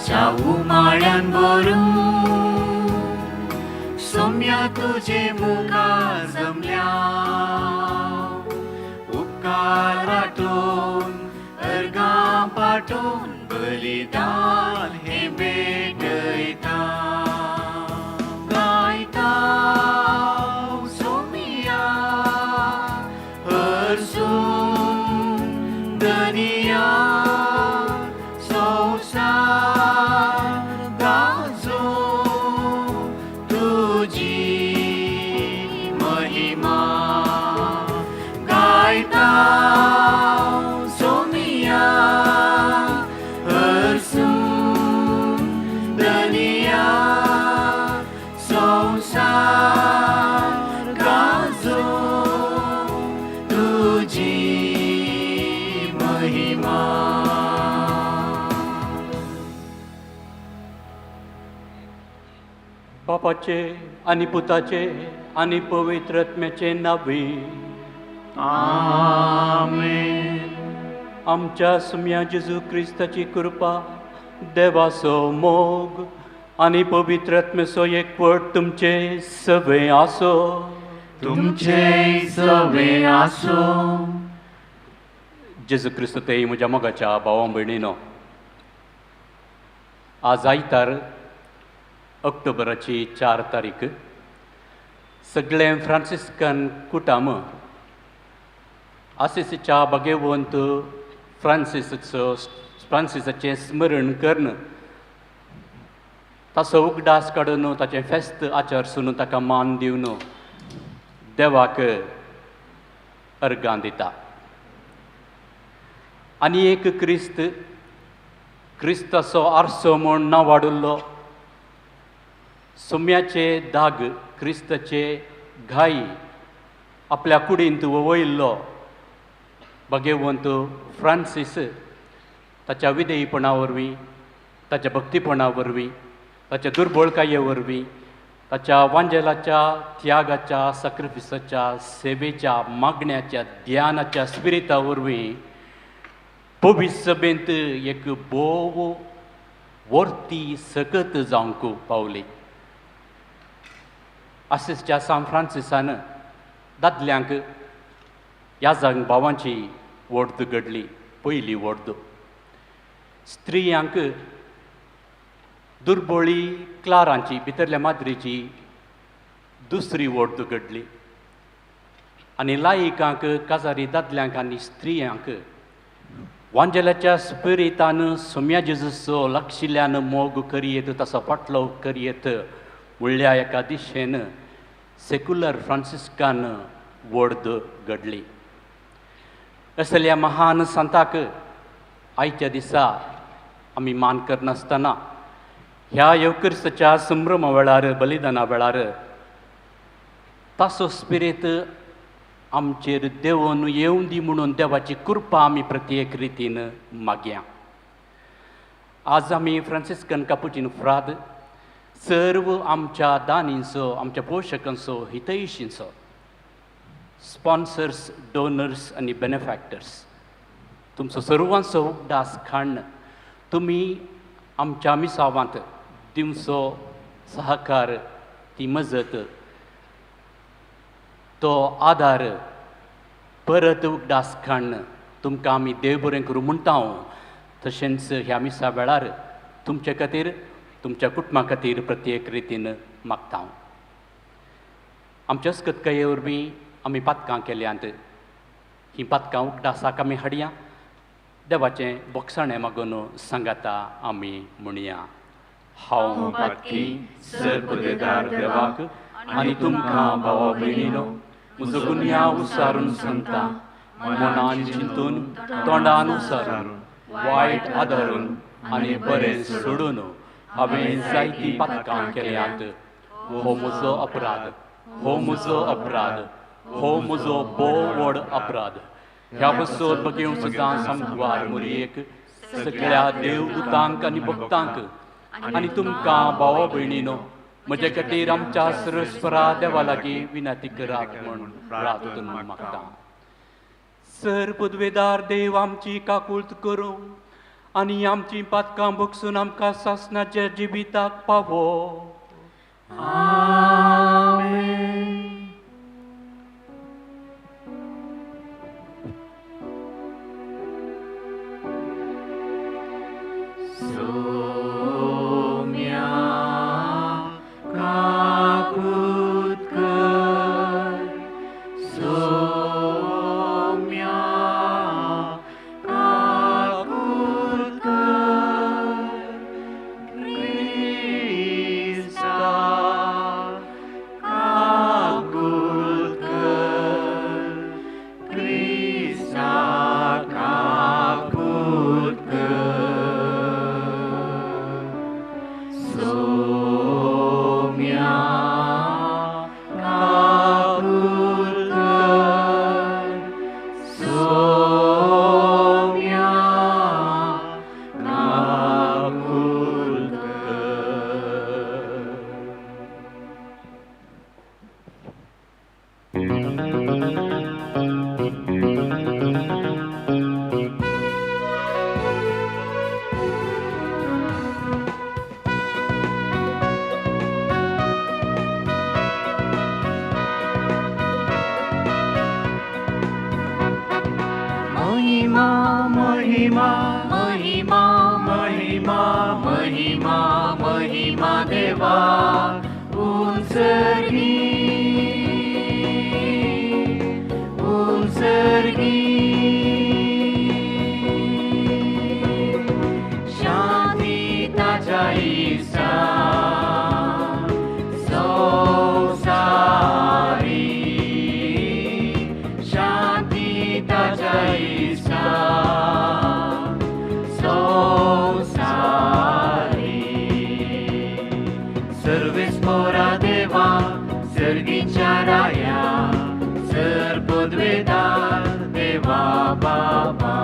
मोगाच्या उमाळ्यान भरून सोम्या तुजे मुखार जमल्या. उपकार आठोवन, अर्गां पाठोवन, बलिदान हे भेटयता. गायता सोमिया, हरसून दर्या, संवसार गाजो तुजी महिमा. गायता सोमिया, हरसून दर्या, संवसार गाजो तुजी महिमा. बापाचे आनी पुताचे आनी पवित्र आत्म्याचे नांवी. आमेन. आमच्या सुम्या जेजू क्रिस्ताची कृपा, देवाचो मोग आनी पवित्र आत्म्याचो एकवट तुमचे सगळे आसो. तुमचे सवे आसो. जेजू क्रिस्त ते म्हज्या मोगाच्या भावा भयणीनो, आज आयतार, ऑक्टोबराची 4 तारीख. सगळे फ्रांसिस्कन कुटाम आसिसीच्या बागेवंत फ्रांसिसाचो फ्रांसिसाचें स्मरण करून, ताचो उगडास काडून, ताचें फेस्त आचरसून, ताका मान दिवन देवाक अर्गां दिता. आनी एक क्रिस्त, क्रिस्ताचो आरसो म्हूण नांव वाडुल्लो, सुम्याचे दाग, क्रिस्ताचे घाय आपल्या कुडींत वयल्लो भगेवंत फ्रांसीस ताच्या विधेयपणा वरवीं, ताच्या भक्तीपणा वरवीं, ताच्या दुर्बळकाये वरवीं, ताच्या वांजेलाच्या त्यागाच्या, सॅक्रिफिसाच्या, सेवेच्या, मागण्याच्या, ध्यानाच्या स्पिरिता वरवीं पवित्र सभेंत एक भोव वर्ती सकत जावंक पावली. आसिसच्या सान फ्रांसिसान दादल्यांक याजांक भावांची वोर्द घडली, पयली वोर्द. स्त्रियांक दुर्बोळी क्लारांची, भितरल्या माद्रीची दुसरी वोर्द घडली आनी लायिकांक, काजारी दादल्यांक आनी स्त्रियांक वांजेलाच्या स्पिरितान सोम्या जेजूचो लागशिल्ल्यान मोग करयेत, ताचो फाटलो करयेत व्हडल्या एका दिशेन सेक्युलर फ्रांसिस्कान वोर्द घडली. असल्या महान संताक आयच्या दिसा आमी मान करनासतना ह्या येवक्रिस्ताच्या संभ्रमा वेळार, बलिदाना वेळार ताचो स्पिरीत आमचेर देंवोन येवं दी म्हणून देवाची कृपा आमी प्रत्येक रितीन मागया. आज आमी फ्रांसिस्कन कापुचीन फ्राद सर्व आमच्या दानींचो, आमच्या पोशकांचो, हितैशींचो, स्पॉन्सर्स, डोनर्स आनी बेनिफॅक्टर्स, तुमचो सर्वांचो उगडास काडून तुमी आमच्या मिसावांत दिवचो सहकार, ती मजत, तो आदार परत उगडास काडून तुमकां आमी देव बरें करूं म्हणटा. तशेंच ह्या मिसा वेळार तुमचे खातीर, तुमच्या कुटुंबा खातीर प्रत्येक रितीन मागता. आमच्या अस्कतकाये वरवीं आमी पातकां केल्यांत. हीं पातकां उगडासाक आमी हाडया. देवाचें बोगसाणें मागून सांगाता आमी म्हणया. हांव पातकी सर्वपुदेदार देवाक आनी तुमकां भावा भयणीनो म्हजो गुन्यांव उसारून सांगता. मनान चिंतून, तोंडान उसारून, वायट आदारून आनी बरें सोडून हांवें जायतीं पातकां केल्यांत. हो म्हजो अपराध, हो म्हजो अपराध, हो म्हजो भोव व्हड अपराध. ह्या पासून बगेवं सुद्दां सामकार मुरयेक, सगळ्या देवदूतांक आनी भक्तांक आनी तुमकां भावा भयणीनो म्हजे खातीर आमच्या सरस्परा देवा लागीं विनंती करात म्हूण प्रार्थना मागता. सर पदवेदार देव आमची काकुळट करूं. आनी आमचीं पातकां भोगसून आमकां सासणाच्या जिविताक पावो. आमेन. सोम्या काकूत कर, सोम्या काकूत कर, क्रिस्ता काकूत कर, क्रिस्ता काकूत कर. सोम्या काकूत कर, सोम्या काकूत कर. महिमा महिमा महिमा महिमा महिमा महिमा देवा उंचर्गी उंचर्गी. शांती ताच्या इसा संवसारी, शांती ताच्या इसा संवसारी. सर्वेस्पोरा देवा सर्गीच्या राया, सर पदवेदार देवा बाबा,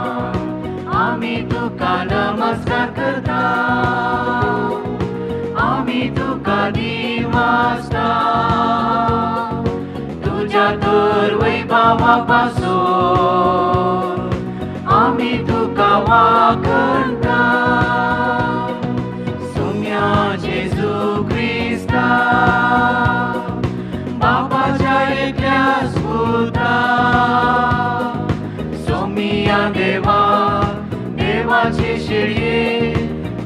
आमी तुका नमस्कार करता, आमी तुका दिवासता. तुज्या तर वैभावा पासून आमी तुका वाखणता. सोम्या जेजू क्रिस्ता बापाच्या एकल्या स्फुता, सोमिया देवा देवाचे शिळये,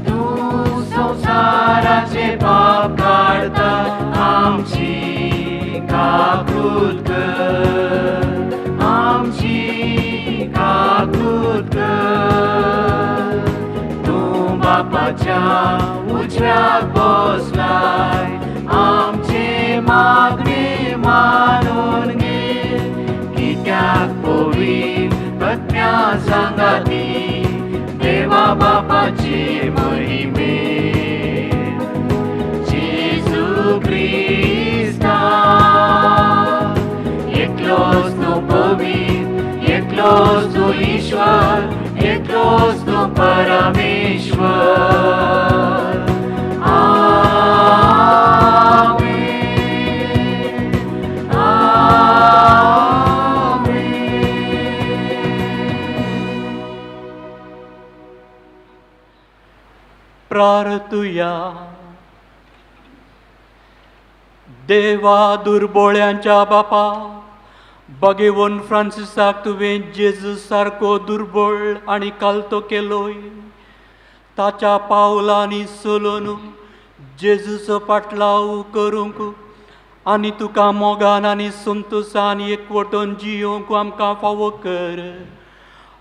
तूं संवसाराचे पाप काडता, आमची काकूत कर, आमची काकूत कर. तूं बापाच्या उजव्याक बसलाय, आमचे मागणे मानून घे. कित्याक पवित्र आत्म्या सांगाती देवा बापाचे महिमे. जेजू क्रिस्ता एकलोच तूं पवित्र, एकलोच तूं ईश्वर, एकलोच तूं परमेश्वर. आमेन, आमेन. प्रार्थुया. देवा दुर्बोळ्यांच्या बापा, बगेवन फ्रांसिसाक तुवें जेजू सारको दुर्बळ आनी कालतो केलोय. ताच्या पावलांनी चलोवन जेजूचो पाटलाव करूंक आनी तुका मोगान आनी संतोसान एकवटून जियोवंक आमकां फावो कर.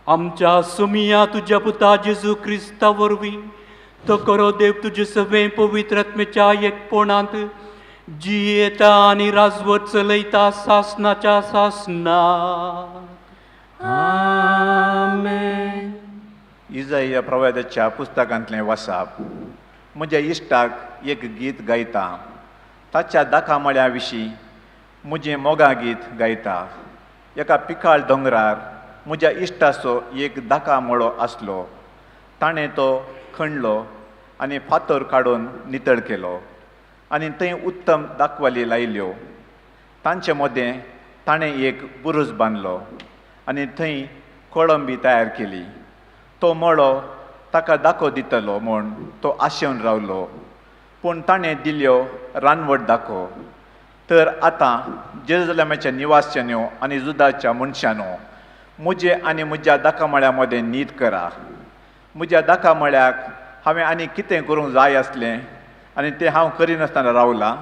आमच्या सुमिया तुज्या पुता जेजू क्रिस्ता वरवीं तो करो देव तुजे सगळें पवित्र आत्म्याच्या एकपणांत जियेता आनी राजवट चलयता सासनाच्या सासनाक. आमेन. इजाया प्रवादाच्या पुस्तकांतलें वासाप. म्हज्या इश्टाक एक गीत गायता, ताच्या दाखामळ्या विशीं म्हजें मोगा गीत गायता. एका पिकाळ दोंगरार म्हज्या इश्टाचो एक दाखामळो आसलो. ताणें तो खणलो आनी फातर काडून नितळ केलो आनी थंय उत्तम दाखवाली लायल्यो. तांचे मदें ताणें एक बुरूज बांदलो आनी थंय कोळंबी तयार केली. तो मळो ताका दाखो दितलो म्हूण तो आशेवन रावलो, पूण ताणें दिल्यो रानवट दाखो। तर आतां जेरुजलेमाच्या निवास्यांनो आनी जुदाच्या मनशांनो, म्हजे आनी म्हज्या दाकामळ्या मदें नीत करा। म्हज्या दाकामळ्याक हांवें आनी कितें करूंक जाय आसलें आनी तें हांव करिनासतना रावलां।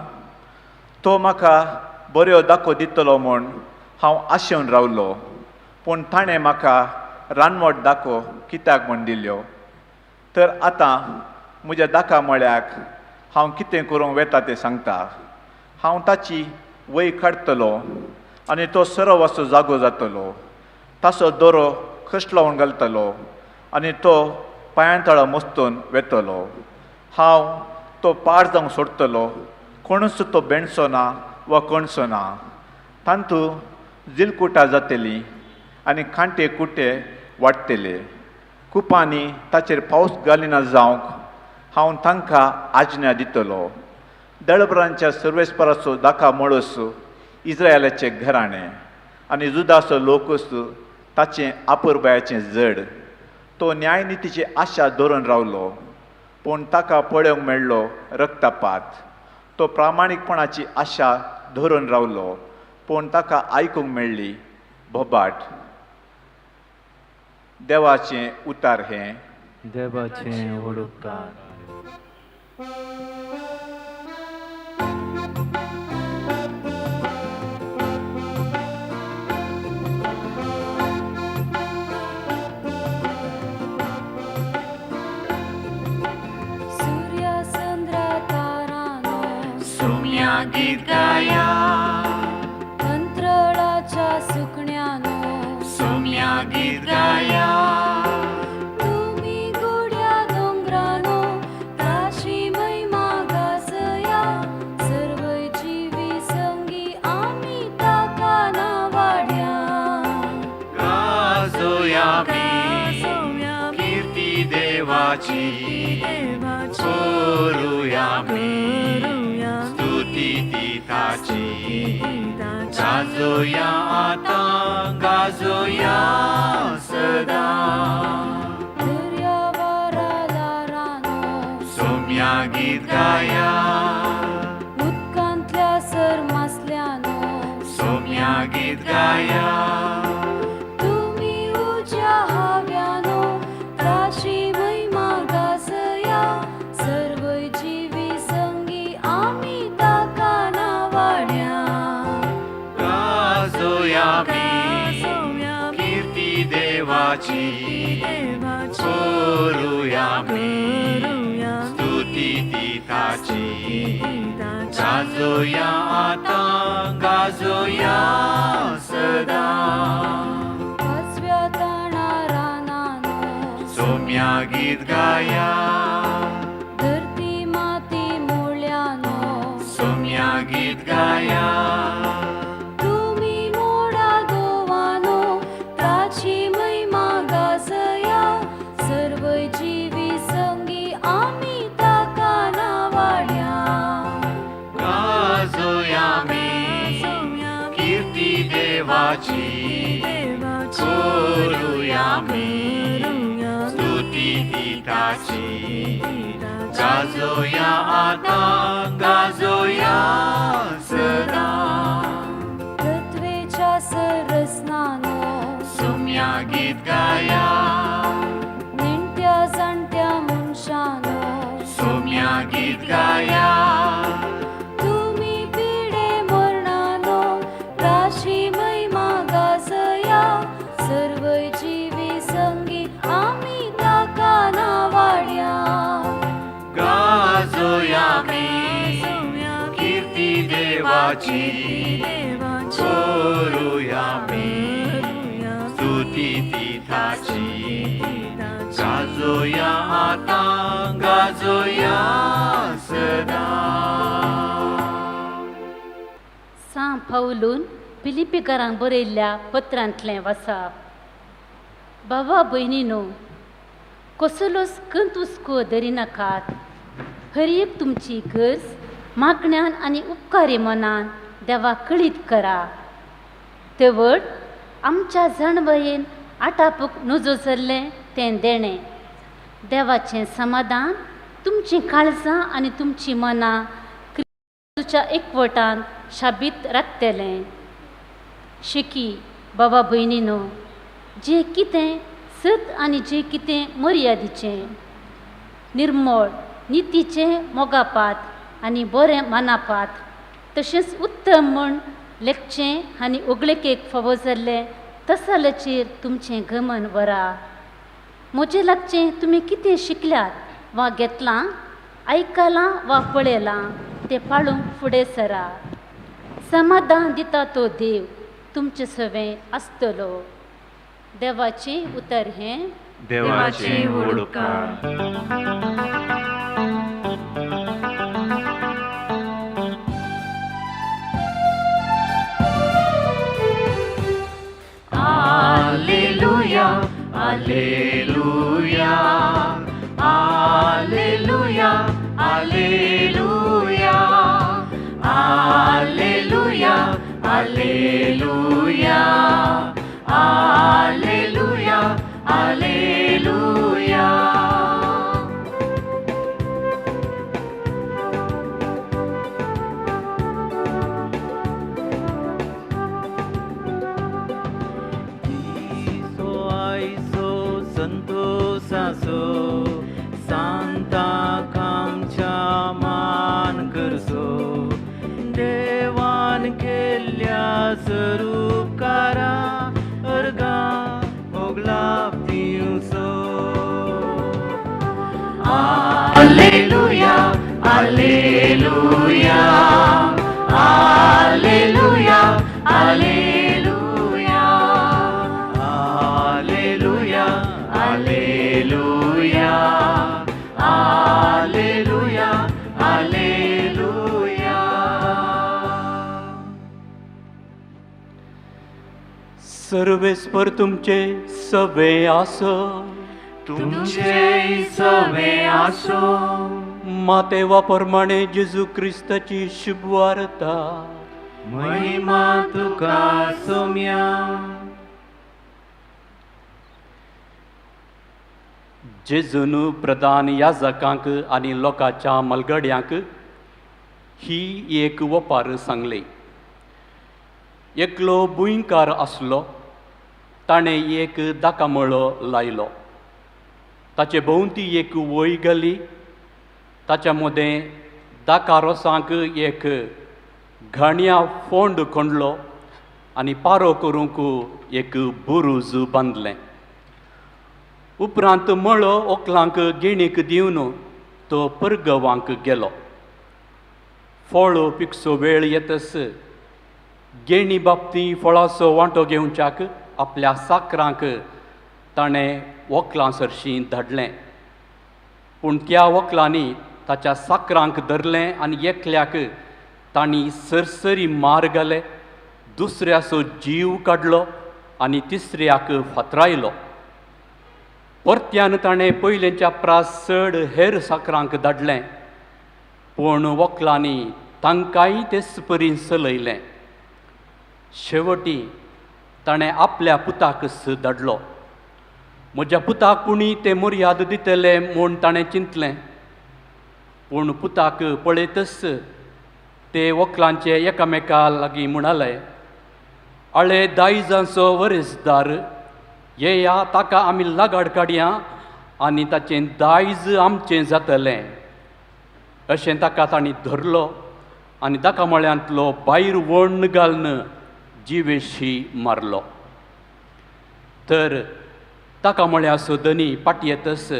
तो म्हाका बऱ्यो दाखो दितलो म्हूण हांव आशेवन रावलो, पूण ताणें म्हाका रानवट दाखो कित्याक म्हूण दिल्यो? तर आतां म्हज्या दाकामळ्याक हांव कितें करूंक वेता तें सांगता। हांव ताची वय काडटलो आनी तो सरवासो जागो जातलो, ताचो दोरो कश्ट लावन घालतलो आनी तो पांयांतळा मस्तून वेतलो। हांव तो पाड जावंक सोडटलो, कोणूच तो बेणचो ना वा कणचो ना। तातूंत जिलकुटां जातलीं आनी कांटे कुटे वाडटले। कुपांनी ताचेर पावस घालिना जावंक हांव तांकां आज्ञा दितलो। दळबरांच्या सर्वेस्पराचो दाका मळस इस्रायलाचें घराणें आनी जुदाचो लोकूच ताचें आपुरबायाचें जड। तो न्यायनितीची आशा धरून रावलो, पूण ताका पळोवंक मेळ्ळो रक्तपात। तो प्रामाणीकपणाची आशा धरून रावलो, पूण ताका आयकूंक मेळ्ळी बोबाट। देवाचें उतार हें। देवाचें व्हड उपकार। गीत गाया अंतराळाच्या सुकण्यानो, सोम्या गीत गाया। तुम्ही गुड्या दोंगरानो, ताशी महिमा गाजया। सर्व जीवी संगी आम्ही ताका नावाड्या। गाजोया कीर्ती देवाची, करूया स्तुती ताची। गाजोया आतां, गाजोया सदा। दर्या वारा ल्हारानो, सोम्या गीत गाया। उदकांतल्या सरमासल्यानो, सोम्या गीत गाया। तुमी उज्या हाव्यानो, ताची महिमा गाजया। सर्व जीवी संगी आमी ताका नावाड्या। गाजोया कीर्ती देवाची, करूया स्तुती ताची। गाजोया आतां, गाजोया सदा। पाचव्या तणा रानानो, सोम्या गीत गाया। धरती माती मुळ्यानो, सोम्या गीत गाया। तुमी मोडा गोवानो, ताची महिमा गाजया। सर्व जीवी संगी आमी ताका नावाड्या। गाजोया कीर्ती देवाची, करूया स्तुती ताची। गाजोया आतां, गाजोया सदा। पृथ्वेच्या सरसनानो, सोम्या गीत गाया। नेणट्या जाणट्या मनशानो, सोम्या गीत गाया। तुमी पिडे मरणानो, ताची महिमा गाजया। सर्व जीवी संगी आमी ताका नावाड्या। गाजोया कीर्ती देवाची, करूया स्तुती ताची। गाजोया आतां, गाजोया सदा। सां पावलून फिलिपीकारांक बरयल्ल्या पत्रांतलें वाचप। बाबा भयणीनो, कसलोच कंत हुस्को धरिनाकात। हर एक तुमची गरज मागण्यान आनी उपकारी मनान देवाक कळीत करा। तेवड आमच्या जाणवयेन आटापूक नजो जाल्लें तें देणें। देवाचें समाधान तुमचीं काळजां आनी तुमचीं मनां क्रिस्तूच्या एकवटान शाबीत राखतलें. शिकी बाबा भयणीनो, जें कितें सत आनी जें कितें मर्यादीचें, निर्मळ, नितीचें, मोगापात आनी बरें मनापात, तशेंच उत्तम म्हूण लेखचें आनी उगळेकेक फावो जाल्लें तसाल्याचेर तुमचें गमन वरा. म्हजें लागचें तुमी कितें शिकल्यात वा घेतलां, आयकलां वा पळयलां तें पाळूंक फुडें सरा. समाधान दिता तो देव तुमचें सवें आसतलो. देवाचें उतर हें. देवाचें व्हड उपकार. Alleluia, Alleluia, Alleluia, Alleluia, Alleluia, Alleluia, Alleluia, Alleluia. Iso आयसो संतोसासो सांता आमच्या मान करसो, देवान केल्ल्या स्वरूपकारा अर्गा होगलाप दिवसो. Alleluia, Alleluia, Alleluia, Alleluia, Alleluia, Alleluia, Alleluia, Alleluia. सर्वेस्पर तुमचे सवे आसो. तुमचे सवे आसो. मातेवा प्रमाणे जेजू क्रिस्ताची शुभवार्ता. महिमा तुका सोम्या. जेजून प्रधान याजकांक आनी लोकांच्या मलगड्यांक ही एक वपार सांगली. एकलो भुंयकार आसलो, ताणें एक दाकामळो लायलो. ताचे भोंवती एक वय घाली. ताच्या मदें दाका रोसांक एक घाणया फोंड खणलो आनी पारो करूंक एक बुरूज बांदलें. उपरांत मळो ओकलांक गेणीक दिवन तो परगवांक गेलो. फळ पिकसो वेळ येतस गेणी बाबती फळाचो वांटो घेवच्याक आपल्या साकरांक ताणें वकलां सरशीं धाडलें. पूण त्या वकलांनी ताच्या साकरांक धरलें आनी एकल्याक तांणी सरसरी मार घाले, दुसऱ्याचो जीव काडलो आनी तिसऱ्याक फातरायलो. परत्यान ताणें पयलेंच्या प्रास चड हेर साकरांक धाडलें, पूण वकलांनी तांकांय तेच परी चलयलें. शेवटी ताणें आपल्या पुताकच धाडलो. म्हज्या पुताक कोणी ते मर्याद दितले म्हूण ताणें चिंतलें. पूण पुताक पळयतच ते वकलांचे एकामेका लागीं म्हणाले, आळे दायजांचो वरेसदार येया, ताका आमी लगाड काडया आनी ताचें दायज आमचें जातलें. अशें ताका तांणी धरलो आनी दाकामळ्यांतलो भायर वण्ण घालून जिवेशी मारलो. तर ताका म्हळ्यार धनी फाटी येतस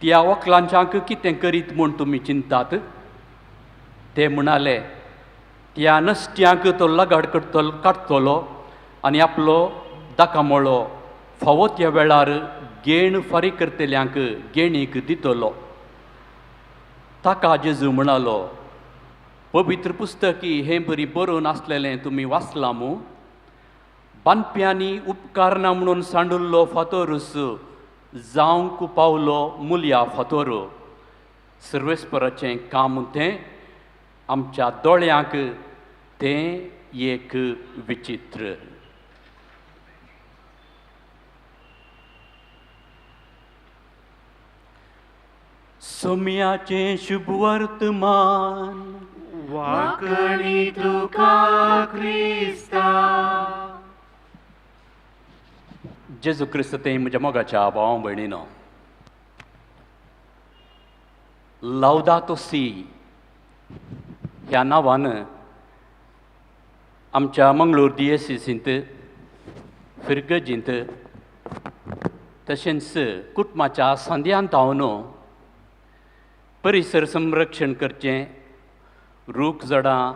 त्या वकलांच्यांक कितें करीत म्हूण तुमी चिंतात? ते म्हणाले, त्या नश्ट्यांक तो लगाड काडटलो आनी आपलो दाकामळो फावो त्या वेळार गेण फारीक करतल्यांक गेणीक दितलो. ताका जेजू म्हणालो, पवित्र पुस्तकी हें बरी बरोवन आसलेलें तुमी वाचलां मू? बांदप्यांनी उपकारना म्हणून सांडुल्लो फातोरूच जावंक पावलो मुलया फातोर. सर्वेस्पराचें काम तें, आमच्या दोळ्यांक तें एक विचित्र. सोम्याचें शुभवर्तमान. वाकणी तुका क्रिस्ता. जेजू क्रिस्त ते म्हज्या मोगाच्या भाव भयणीनो, लावदातो सी ह्या नांवान आमच्या मंगळूर दियेसींत, फिरगजींत, तशेंच कुटुंबाच्या सांद्यांत हांव परिसर संरक्षण करचें, रूख झाडां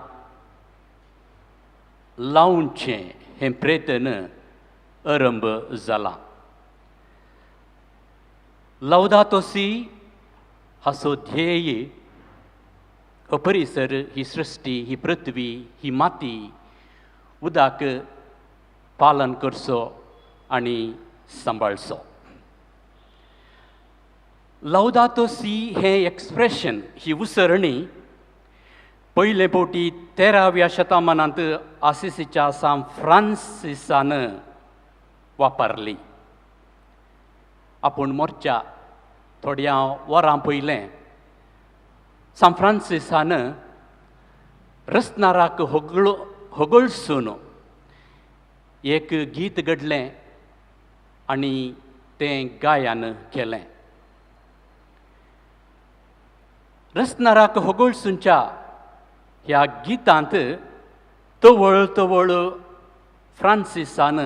लावचें हें प्रयत्न आरंभ जाला. लावदातो सी हाचो ध्येय हो परिसर, ही सृश्टी, ही पृथ्वी, ही माती, उदक पालन करचो आनी सांबाळचो. लावदातो सी हें एक्सप्रेशन, ही उसरणी पयले फावटी 13व्या शतमानांत आसिसीच्या सांत फ्रांसिसान वापरली. आपूण मोरच्या थोड्या वरां पयलें सांत फ्रांसिसान रसनाराक होगळसून एक गीत घडलें आनी तें गायन केलें. रसनाराक होगळसूनच्या ह्या गितांत तवळ तवळ फ्रांसिसान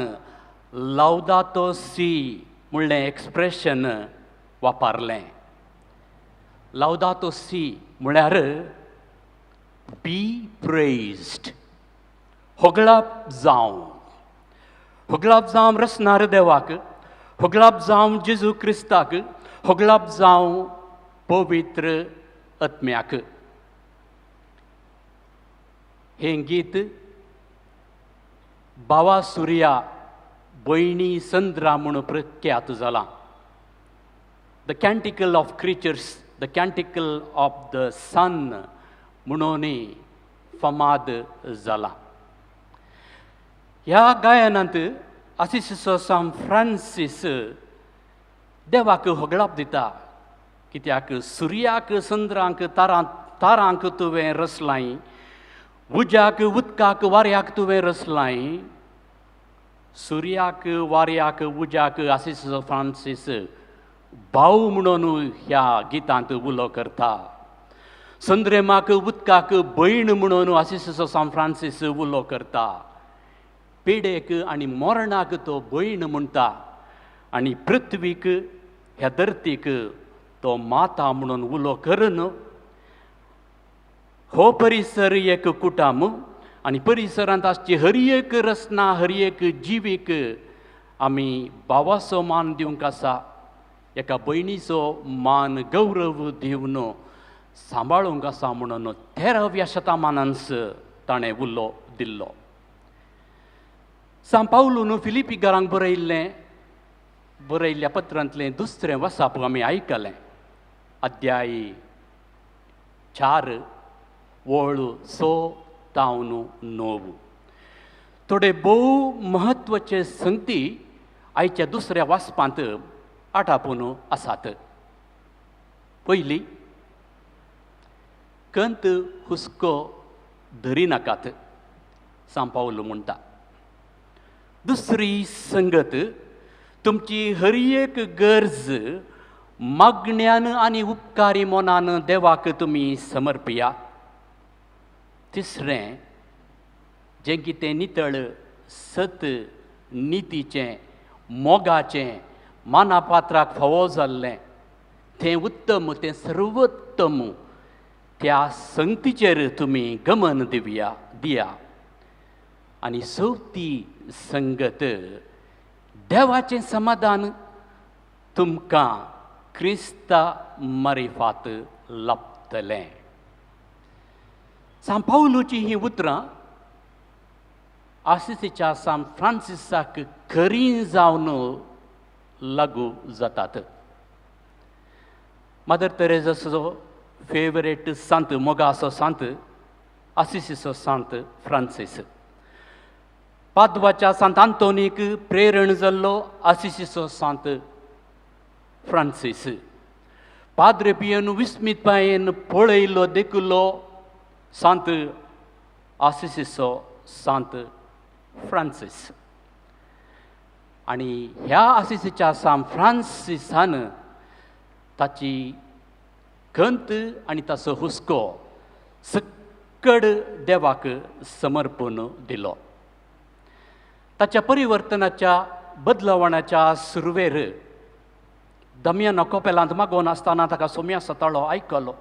लावदातो सी म्हणलें एक्सप्रेशन वापरलें. लावदातो सी म्हळ्यार बी प्रेज्ड, होगळाप जावं, होगळाप जावं रसनार देवाक, होगळाप जावं जेजू क्रिस्ताक, होगळाप जावं पवित्र आत्म्याक. हें गीत बावा सुर्या भयणी संद्रा म्हूण प्रख्यात जालां. The canticle of creatures, the canticle of the sun म्हणूनय फामाद जालां. ह्या गायनांत आसिसीचो सांत फ्रांसीस देवाक होगळाप दिता, कित्याक सुर्याक, चंद्रांक, तारांक तुवें रचलाय, उज्याक, उदकाक, वाऱ्याक तुवें रचलाय. सुर्याक, वाऱ्याक, उज्याक आसिसीचो फ्रांसीस भाव म्हणून ह्या गितांत उलो करता. चंद्रेमाक, उदकाक भयण म्हणून आसिसीचो सांत फ्रांसीस उलो करता. पिडेक आनी मरणाक तो भयण म्हणटा आनी पृथ्वीक, ह्या धरतीक तो माता म्हणून उलो करून हो परिसर एक कुटुंब आनी परिसरांत आसची हर एक रचना, हर एक जिवीक आमी भावाचो मान दिवंक आसा, एका भयणीचो मान गौरव दिवन सांबाळूंक आसा म्हणून 13व्या शतमानांत ताणें उलो दिल्लो. सांत पावलून फिलिपी घरांक बरयल्ल्या पत्रांतलें दुसरें वसाप आमी आयकलें. अध्याय 4 ओळ 6 तावन 9. थोडे भोव म्हत्वाचे संगती आयच्या दुसऱ्या वाचपांत आटापून आसात. पयली, कंत हुस्को धरिनाकात, सांत पावल म्हणटा. दुसरी संगत, तुमची हर एक गरज मागण्यान आनी उपकारी मनान देवाक तुमी समर्पया. तिसरें, जें कितें नितळ, सत, नितीचें, मोगाचें, मानापात्राक फावो जाल्लें तें उत्तम, तें सर्वोत्तम, त्या संगतीचेर तुमी गमन दिवया दिया. आनी चवथी संगत, देवाचें समाधान तुमकां क्रिस्ता मारिफात लाभतलें. सांत पावलूची हीं उतरां आसिसीच्या सांत फ्रांसिसाक खरीं जावन लागू जातात. मदर तेरेजाचो फेवरेट सांत, मोगाचो सांत, आसिसीचो सांत फ्रांसीस. पादवाच्या सांत आंतोनीक प्रेरण जाल्लो आसिसीचो सांत फ्रांसीस. पाद्रे पियन विस्मीतपायेन पळयलो देखलो सांत आसिसीचो सांत फ्रांसीस. आनी ह्या आसिसीच्या सांत फ्रांसिसान ताची खंत आनी ताचो हुस्को सक्कड देवाक समर्पण दिलो. ताच्या परिवर्तनाच्या बदलवणाच्या सुरवेर दमयानो कोपेलांत मागोवन आसतना ताका सोम्या सताळो आयकलो.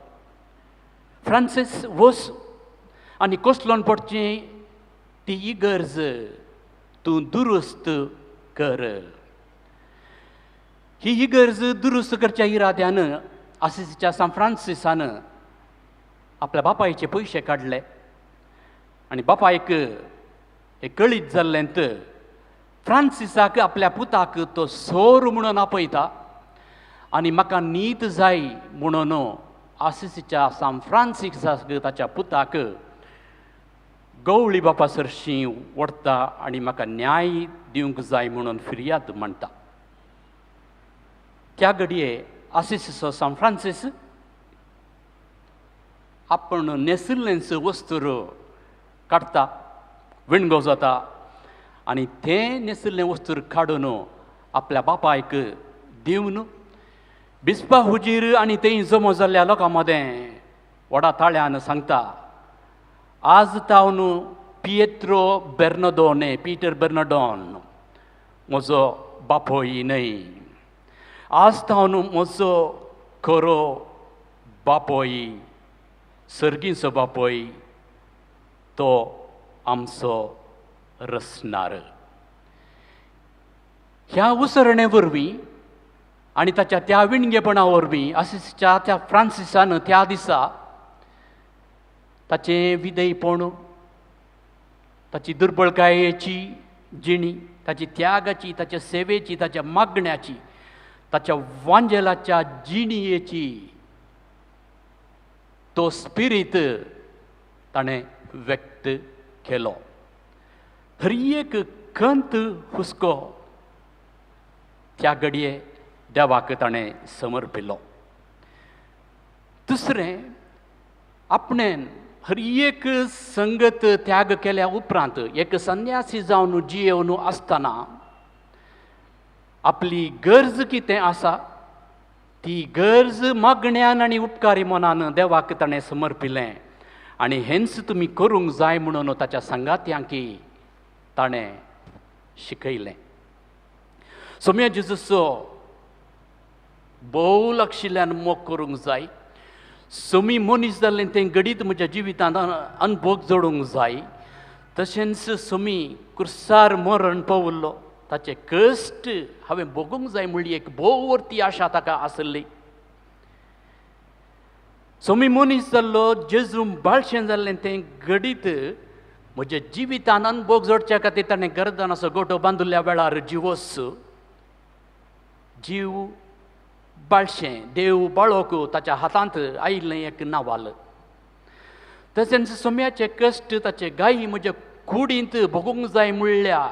फ्रांसीस वस आनी कोसलोन पडची ती इगर्ज तूं दुरुस्त कर. ही इगर्ज दुरुस्त करच्या इराद्यान आसिसीच्या सांत फ्रांसिसान आपल्या बापायचे पयशे काडले आनी बापायक हें कळीत जाल्लें फ्रांसिसाक आपल्या पुताक तो सोर म्हणून आपयता आनी म्हाका नीत जाय म्हणून आसिसीच्या सांत फ्रांसिसाक ताच्या पुताक गवळी बापा सरशीं व्हरता आनी म्हाका न्याय दिवंक जाय म्हणून फिर्याद म्हणटा. त्या घडये आसिसीचो सांत फ्रांसीस आपण न्हेसिल्लेंच वस्तूर काडटा, विणगो जाता आनी तें न्हेसिल्लें वस्तूर काडून आपल्या बापायक दिवन बिस्पा हुजीर आनी थंय जमो जाल्ल्या लोकां मदें व्हडा ताळ्यान सांगता, आज तावन पियेत्रो बेर्नदोने, पीटर बेर्नडोन म्हजो बापोय न्हय, आज तावन म्हजो खरो बापोय सर्गीचो बापोय तो आमचो रसणार. ह्या उसरणे वरवीं आनी ताच्या त्या विणगेपणा वरवीं आसिसच्या त्या फ्रांसिसान त्या दिसा ताचें विधेयपण, ताची दुर्बळकायेची जिणी, ताची त्यागाची, ताच्या सेवेची, ताच्या मागण्याची, ताच्या वांजेलाच्या जिणयेची तो स्पिरीत ताणें व्यक्त केलो. हर एक खंत हुस्को त्या घडये देवाक ताणें समर्पिलो. दुसरें, आपणें हर एक संगत त्याग केल्या उपरांत एक संन्यासी जावन जियेवन आसतना आपली गरज कितें आसा ती गरज मागण्यान आनी उपकारी मनान देवाक ताणें समर्पिलें आनी हेंच तुमी करूंक जाय म्हणून ताच्या सांगात्यांकी ताणें शिकयलें. सोम्या जेजूचो भोव लागशिल्ल्यान मोग करूंक जाय, सोमी मनीस जाल्लें तें घडीत म्हज्या जिवितांत अनभोग जोडूंक जाय, तशेंच सोमी कुर्सार मरण पावल्लो ताचे कश्ट हांवें भोगूंक जाय म्हणली एक भोव वरती आशा ताका आसली. सोमी मनीस जाल्लो जेजू बाळशें जाल्लें तें घडीत म्हज्या जिवितान अनभोग जोडच्या खातीर ताणें गर्दनाचो गोटो बांदिल्ल्या वेळार जिवोस जीव बाळशें देव बाळोक ताच्या हातांत आयिल्लें एक नावाल. तशेंच सोम्याचे कश्ट ताचे गायी म्हज्या कुडींत भोगूंक जाय म्हणल्या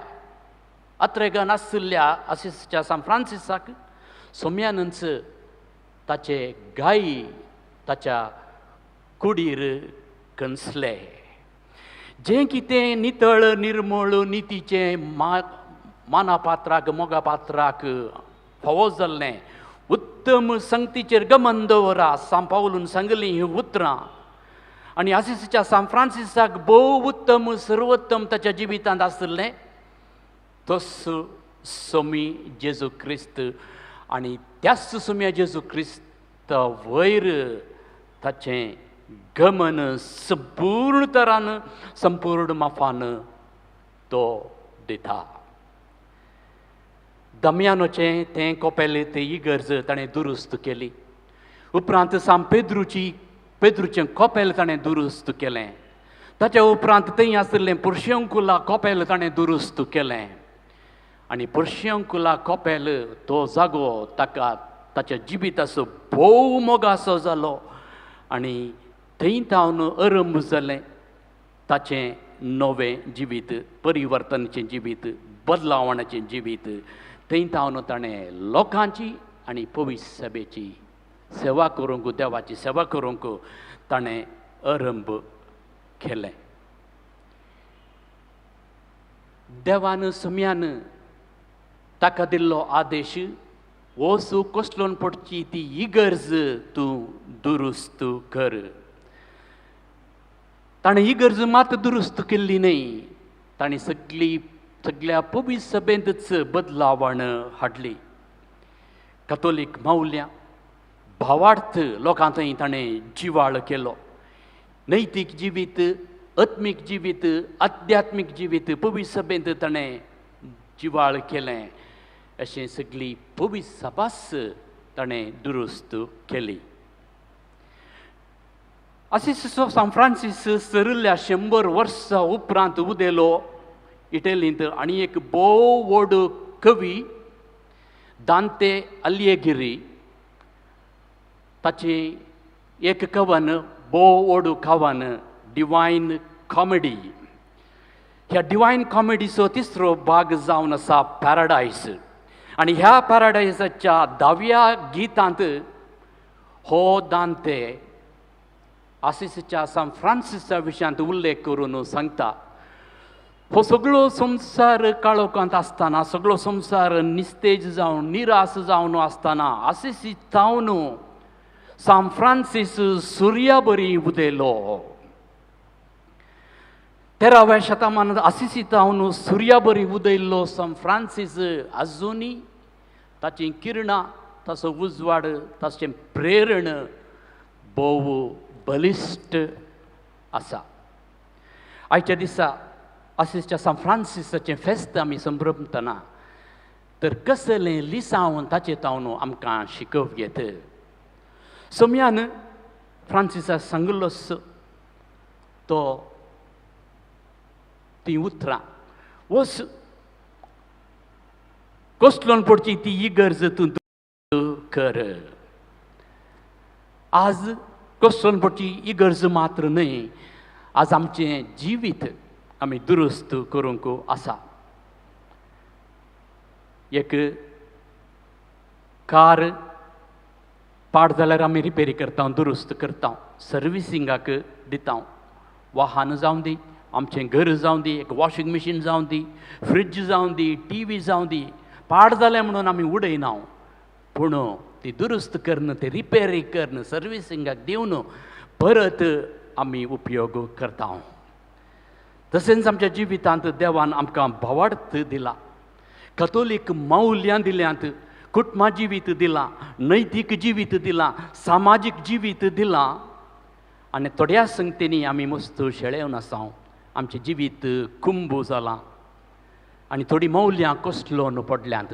अत्रेगान आशिल्ल्या आसिसच्या सांत फ्रांसिसाक सोम्यानच ताचे गायी ताच्या कुडीर कंसले. जें कितें नितळ निर्मळ नितीचें मानापात्राक मोगापात्राक फावो जाल्लें उत्तम संगतीचेर गमन दवरा सांत पावलून सांगलीं हीं उतरां आनी आसिसीच्या सांत फ्रांसिसाक भोव उत्तम सर्वोत्तम ताच्या जिवितांत आशिल्लें तस सोमी जेजू क्रिस्त आनी त्याच सोम्या जेजू क्रिस्त वयर ताचें गमन संपूर्ण तरान संपूर्ण माफान तो दिता. दमयानोचें तें कोपेल तें इगर्ज ताणें दुरुस्त केली. उपरांत सांत पेद्रूचें कोपेल ताणें दुरुस्त केलें. ताच्या उपरांत थंय आशिल्लें पुर्शंकुला कोपेल ताणें दुरुस्त केलें आनी पुर्शंकुला कोपेल तो जागो ताका ताच्या जिविताचो भोव मोगासो जालो आनी थंय तावन अरंभ जालें ताचें नवें जिवीत, परिवर्तनाचें जिवीत, बदलावणाचें जिवीत. थंय तावन ताणें लोकांची आनी पवित्र सभेची सेवा करूंक, देवाची सेवा करूंक ताणें आरंभ केलें. देवान सम्यान ताका दिल्लो आदेश, वसू कोसलोन पडची ती इगर्ज तूं दुरुस्त कर. ताणें इगर्ज मात दुरुस्त केल्ली न्हय, ताणें सगळी सगळ्या पवित्र सभेंतच बदलावण हाडली. कथोलीक मावल्या भावार्थ लोकां थंय ताणें जिवाळ केलो. नैतीक जिवीत, आत्मीक जिवीत, आध्यात्मीक जिवीत पवित्र सभेंत ताणें जिवाळ केलें. अशें सगळी पवित्र सभास ताणें दुरुस्त केली. आसिस सांत फ्रांसीस सरिल्ल्या 100 वर्सां उपरांत उदेलो इटलींत आनी एक भोव व्हड कवी दांते अलियगिरी, ताचें एक कवन भोव व्हड कवन डिवायन कॉमेडी. ह्या डिवायन कॉमेडीचो तिसरो भाग जावन आसा पॅराडायस. आनी ह्या पॅराडायसाच्या 10व्या गितांत हो दांते आसिसच्या सांत फ्रांसिसा विशयांत उल्लेख करून सांगता, हो सगळो संवसार काळोखांत आसतना, सगळो संवसार निस्तेज जावन निराश जावन आसतना आसिसी जावन सांत फ्रांसीस सुर्या बरी उदेलो. 13व्या शतमानांत आसिसी जावन सुर्या बरी उदयल्लो सांत फ्रांसीस आजुनी ताचीं किरणां, ताचो उजवाड, ताचें प्रेरण भोव बलिश्ट आसा. आयच्या दिसा आसिसच्या सांत फ्रांसिसाचें फेस्त आमी संभ्रमतना तर कसलें लिसांव ताचें तावन आमकां शिकोवप घेत. सोम्यान फ्रांसिसा सांगिल्लोच तो तीं उतरां, वस कोसलोन पडची ती इगर्ज तूं कर. आज कोसलोन पडची इगर्ज मात्र न्हय, आज आमचें जिवीत आमी दुरुस्त करूंक आसा. एक कार पाड जाल्यार आमी रिपेरी करता, दुरुस्त करता, सर्विसिंगाक दिता. वाहन जावं दी, आमचें घर जावं दी, एक वॉशिंग मशीन जावं दी, फ्रिज जावं दी, टी व्ही जावं दी, पाड जालें म्हणून आमी उडयना, पूण ती दुरुस्त करून, ती रिपेरी करून, सर्विसिंगाक दिवन परत आमी उपयोग करता. तशेंच आमच्या जिवितांत देवान आमकां भावार्थ दिला, कथोलीक मौल्यां दिल्यांत, कुटुंबा जिवीत दिलां, नैतीक जिवीत दिलां, सामाजीक जिवीत दिलां. आनी थोड्या संगतींनी आमी मस्त शेळेवन आसा, आमचें जिवीत कुंबू जालां आनी थोडीं मौल्यां कोसलोन पडल्यांत.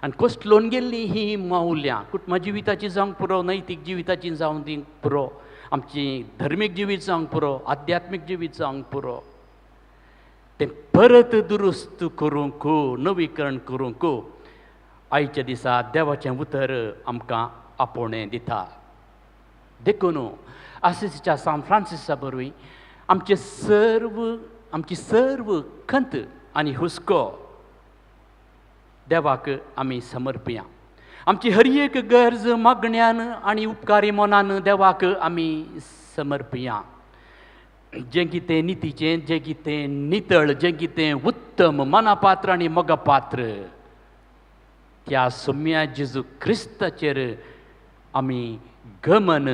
आनी कोसलोन गेल्लीं हीं मौल्यां कुटुंबा जिविताची जावंक पुरो, नैतीक जिविताची जावंक ती पुरो, आमची धर्मीक जिवीत जावंक पुरो, आध्यात्मीक जिवीत जावंक पुरो, तें परत दुरुस्त करूंक, नवीकरण करूंक आयच्या दिसा देवाचें उतर आमकां आपोवणें दिता. देखून आसिसच्या सांत फ्रांसिसा बरवी आमचे सर्व, आमची सर्व खंत आनी हुस्को देवाक आमी समर्पया. आमची हर एक गरज मागण्यान आनी उपकारी मनान देवाक आमी समर्पया. जें कितें नितीचें, जें कितें नितळ, जें कितें उत्तम, मनापात्र आनी मोगापात्र, त्या सोम्या जेजू क्रिस्ताचेर आमी गमन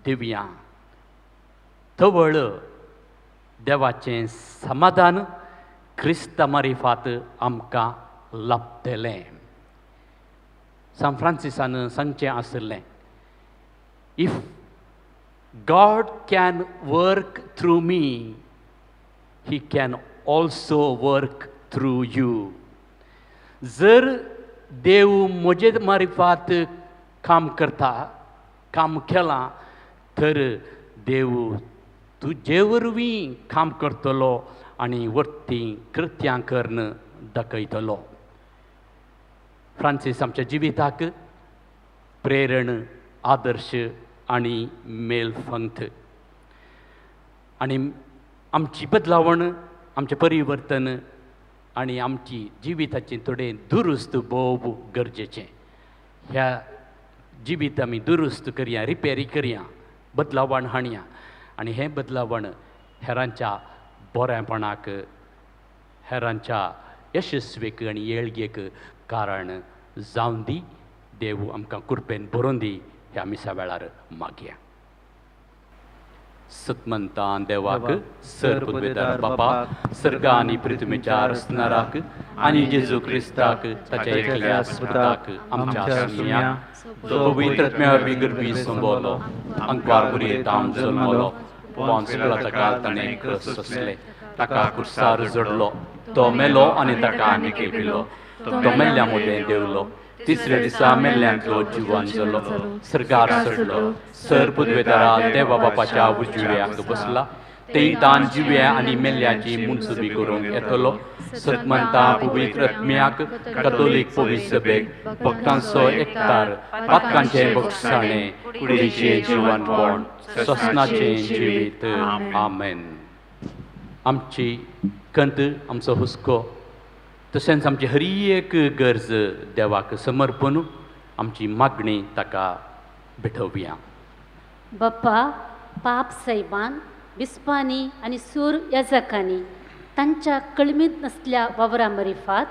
दिवया. तवळ देवाचें समाधान क्रिस्ता मारिफात आमकां लाभतलें. सांत फ्रांसिसान सांगचें आशिल्लें, if God can work through me, he can also work through you. जर देव म्हजे मारिफात काम करता, काम केलां, तर देव तुजे वरवीं काम करतलो आनी वर्ती कृत्यां करून दाखयतलो. फ्रांसीस आमच्या जिविताक प्रेरण, आदर्श आनी मेलफंथ. आनी आमची बदलावण, आमचें परिवर्तन आनी आमची जिविताचें थोडें दुरुस्त भोव गरजेचें. ह्या जिवीत आमी दुरुस्त करया, रिपेरी करया, बदलावण हाणया आनी हें बदलावण हेरांच्या बरेपणाक, हेरांच्या यशस्वीक आनी येळगेक कारण जावन दी. देव आमकां कृपेन बरोवन दी ह्या मिसा वेळार मागया. सतमंतान देवाक, सर पदवेदार बापाक, सर्गा आनी पृथ्वीच्या रचणाराक आनी जेजू क्रिस्ताक ताच्या एकल्या पुताक आमच्या सुम्याक, जो पवित्र आत्म्या वरवीं गर्भी संबोलो, अंकवार बुरयेतावन जल्मलो, पोंस पिलाता ताणें क्रोस सोंसलें, ताका कुर्सार जोडलो, तो मेलो आनी ताका आनी खेपिलो, तो मेल्ल्या मदें देंवलो, तिसऱ्या दिसा मेल्ल्यांतलो जिवन जालो, सर्गार चडलो, सर पदवेदारा देवा बापाच्या उजव्याक बसला, थंय तान जिव्या आनी मेल्ल्याची मुनसुबी करूंक येतलो. सतमंता पवित्र आत्म्याक, कथोलीक पवित्र सभेक, भक्तांचो एकतार, पातकांचें बक्षाणें, कुडीचें जिवनपण, सोसनाचें जिवीत. आमेन. आमची कंत, आमचो हुस्को, तशेंच आमची हर एक गरज देवाक समर्पण आमची मागणी ताका भेटोवया. बाप्पा, पाप सायबान, बिस्पांनी आनी सूर याजकांनी तांच्या कळमीत नासल्या वावरा मरिफात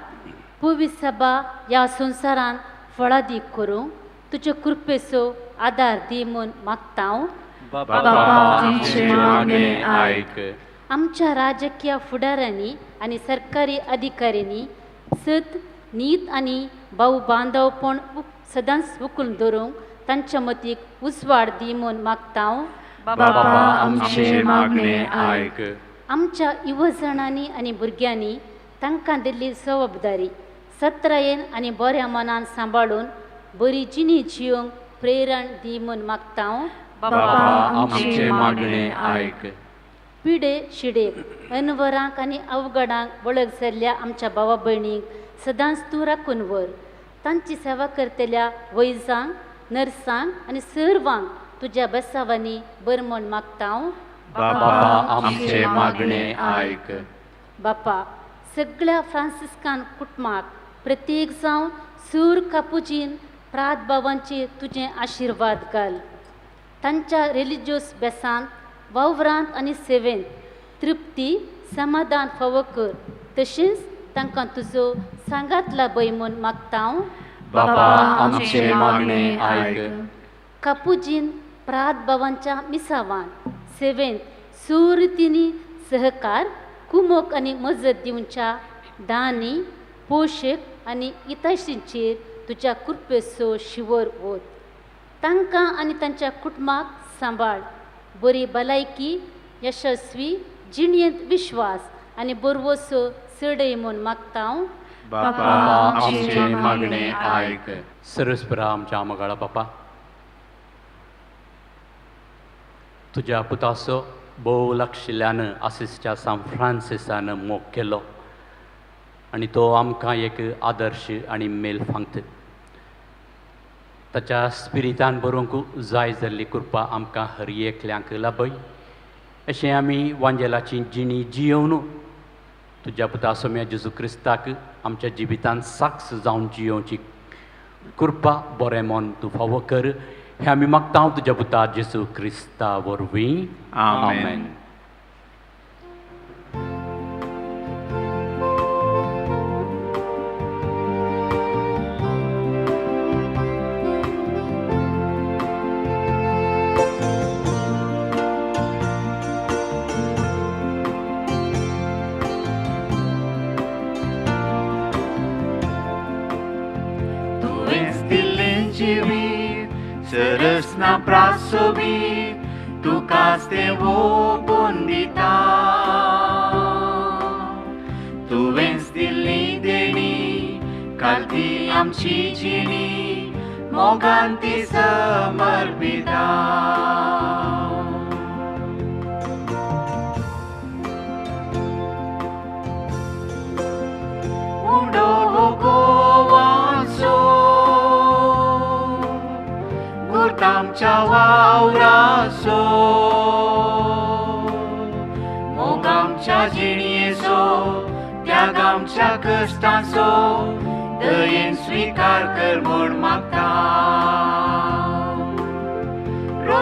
पवित्र सभा ह्या संवसारान फळादीक करूंक तुजे कृपेचो आदार दी म्हूण मागता हांव. बापा, आमचें मागणें आयक. आमच्या राजकीय फुडाऱ्यांनी आनी सरकारी अधिकाऱ्यांनी सत, नीत आनी भाव बांदवपण सदांच उखलून दवरूंक तांच्या मतीक उजवाड दी म्हूण मागता हांव. बापा, आमचें मागणें आयक. आमच्या युवजणांनी आनी भुरग्यांनी तांकां दिल्ली जबाबदारी सत्रायेन आनी बऱ्या मनान सांबाळून बरी जिणी जियोंक प्रेरण दी म्हूण मागता हांव. बापा, आमचें मागणें आयक. पिडे शिडेक, अनवरांक आनी अवघडांक वळख जाल्ल्या आमच्या भावा भयणींक सदांच तूं राखून व्हर. तांची सेवा करतल्या वैजांक, नर्सांक आनी सर्वांक तुज्या बेसावांनी बरें म्हूण मागता हांव. बापा, आमचें मागणें आयक. बापा, सगळ्या फ्रांसिस्कान कुटुंबाक प्रत्येक जावन सूर कापुजीन प्रात बाबांचे तुजें आशिर्वाद घाल. तांच्या रिलिजियस बेसांत, वावरांत आनी सेवेंत तृप्ती, समाधान फावो कर. तशेंच तांकां तुजो सांगात लाभय म्हूण मागता हांव. बापा, आमचें मागणें आयक. कापुजीन प्रात बाबांच्या मिसावान सेवेंत सुरितींनी सहकार, कुमोक आनी मजत दिवच्या दानी, पोशक आनी इताशींचेर तुज्या कृपेचो शिवर वत. तांकां आनी तांच्या कुटुंबाक सांबाळ. बरी भलायकी, यशस्वी जिणेंत विश्वास आनी बरवसो चडय म्हूण मागता हांव. बापा, आमचें मागणें आयक. सरस्परा आमच्या मोगाळा बापा, तुज्या पुताचो भोव लागशिल्ल्यान आसिसच्या सान फ्रांसिसान मोग केलो आनी तो आमकां एक आदर्श आनी मेल फांगता. ताच्या स्पिरितान बरोवंक जाय जाल्ली कृपा आमकां हर एकल्यांक लाभय. अशें आमी वांजेलाची जिणी जियोवन तुज्या पुता सोम्या जेजू क्रिस्ताक आमच्या जिवितान साक्ष जावन जियोवची कृपा बरें मन तूं फावो कर. हें आमी मागता तुज्या पुता जेजू क्रिस्ता वरवीं. आमेन. सरसना प्रासोबी तुकाच तें ओंपून दिता. तुवेंच दिल्ली देणी कालती आमची जिणी मोगान ती समर्पिता. उडो गोवाचो आमच्या वावराचो, मोग आमच्या जिणयेचो, त्याग आमच्या कश्टांचो, दयेन स्विकार कर म्हूण मागता.